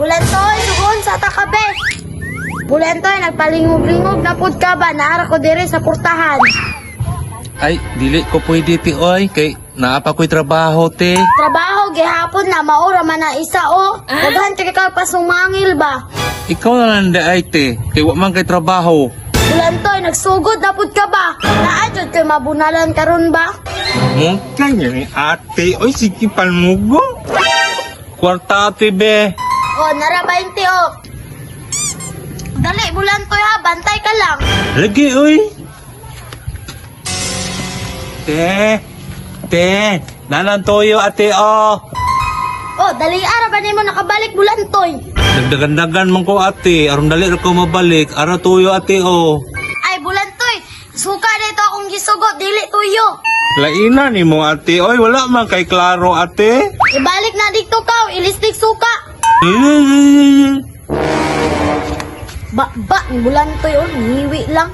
Bulantoy, sugon sa takabe. Bulantoy, nagpalingog-lingog na pud ka ba? Naara ko dire sa portahan. Ay, dili ko pwede ti oy kay naa pa ko'y trabaho te. Trabaho gihapon na maura man na isa o. Daghan kay ka pasumangil ba? Ikaw na lang di ay te, kay wa man kay trabaho. Bulantoy, nagsugod na pud ka ba? Naa jud kay mabunalan karon ba? Mungka niya ni ate, oy sige palmugo. Kwarta ate be. O, nara 20 o. Dali, Bulantoy ha, bantay ka lang. Lagi oy. Te, te, nanantoyo ate oh. O, dali ara ba nimo nakabalik, Bulantoy? Nagdagandagan man ko ate, aron dali ra ko mabalik, ara tuyo ate oh. Ay, Bulantoy, suka dito akong gisugot, dili tuyo. Laina ni mo ate, oy wala man kay klaro ate. Ibalik na dito ka, ilistik suka. Ba, ba, ni Bulantoy, oh, niwi lang.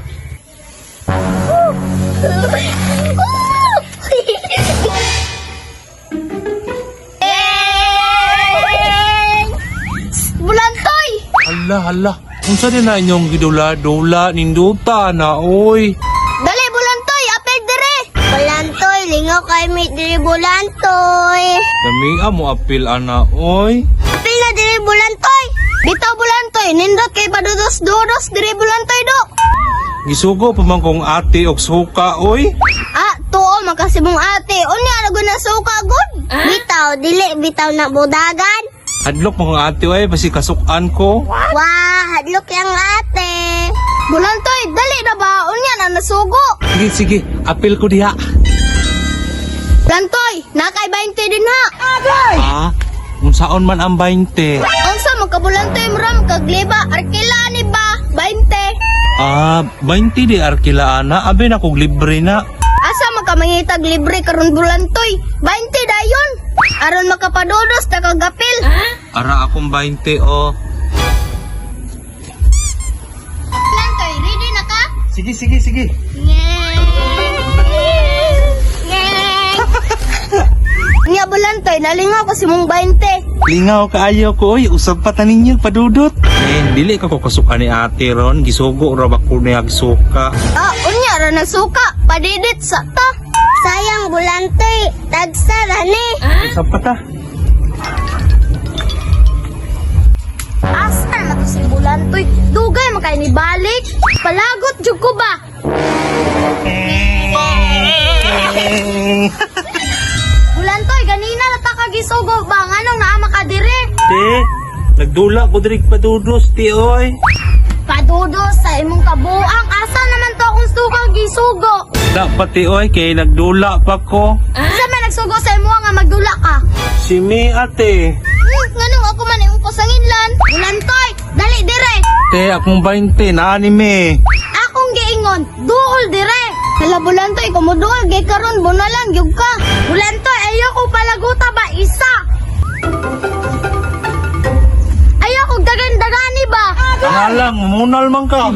Bulantoy! Hala, hala. Unsa din na inyong gidula-dula ninduta na oy. Dali, Bulantoy! Apel dire! Bulantoy, lingaw kay mi diri Bulantoy! Dami mo apil ana oy. Apil na diri Bulantoy! Bitaw Bulantoy, nindot kay padudos-dudos diri Bulantoy do! Gisugo pa man kong ate og suka oy. Ah, tuo makasibong ate. Unya ra gud na suka gud. Bitaw dili bitaw na budagan. Hadlok mo kong ate oy basi kasukan ko. Wah, hadlok yang ate. Bulantoy, dali na ba? Unya na nasugo. Sige, sige, apil ko diha. Bulantoy, nakay 20 din ha. Ah, unsaon man ang 20? Unsa man ka Bulantoy mram kagliba arkila ni ba 20. Ah, 20 di arkila ana, abi na kog libre na. Asa man ka mangitag libre karon Bulantoy? 20 dayon. Aron makapadudos ta kagapil. Ara akong 20 oh. Bulantoy, ready na ka? Sige, sige, sige. Nya Bulantoy, nalingaw ko si mong 20. Lingaw kaayo ko oy, usab pa ta ninyo padudot. Eh, dili ka ko kasukan ni ate ron, gisugo ra ba ko niya suka. Ah, unya ra nagsuka, padidit sa ta. Sayang Bulantoy, tagsa ra ni. Usab pa ta. Asa na to si Bulantoy? Dugay man kay ni balik. Palagot jud ko ba? Bulantoy, ganina na ta kagisugo ba? Nganong naa ka dire? Te, nagdula ko diri padudos ti oy. Padudo sa imong kabuang. Asa naman to akong suka gisugo? Dapat ti oy kay nagdula pa ko. Asa man nagsugo sa imo nga magdula ka? Si mi ate. Nganong ako man imong pasanginlan? Bulantoy, dali dire. Te, akong 20 na anime. Akong giingon, duol dire. Hala Bulantoy, kumuduol gay karon bunalan gyud ka. Bulantoy, ayoko palaguta ba isa. Ayoko dagan-dagani ba? Pangalang, munal man ka.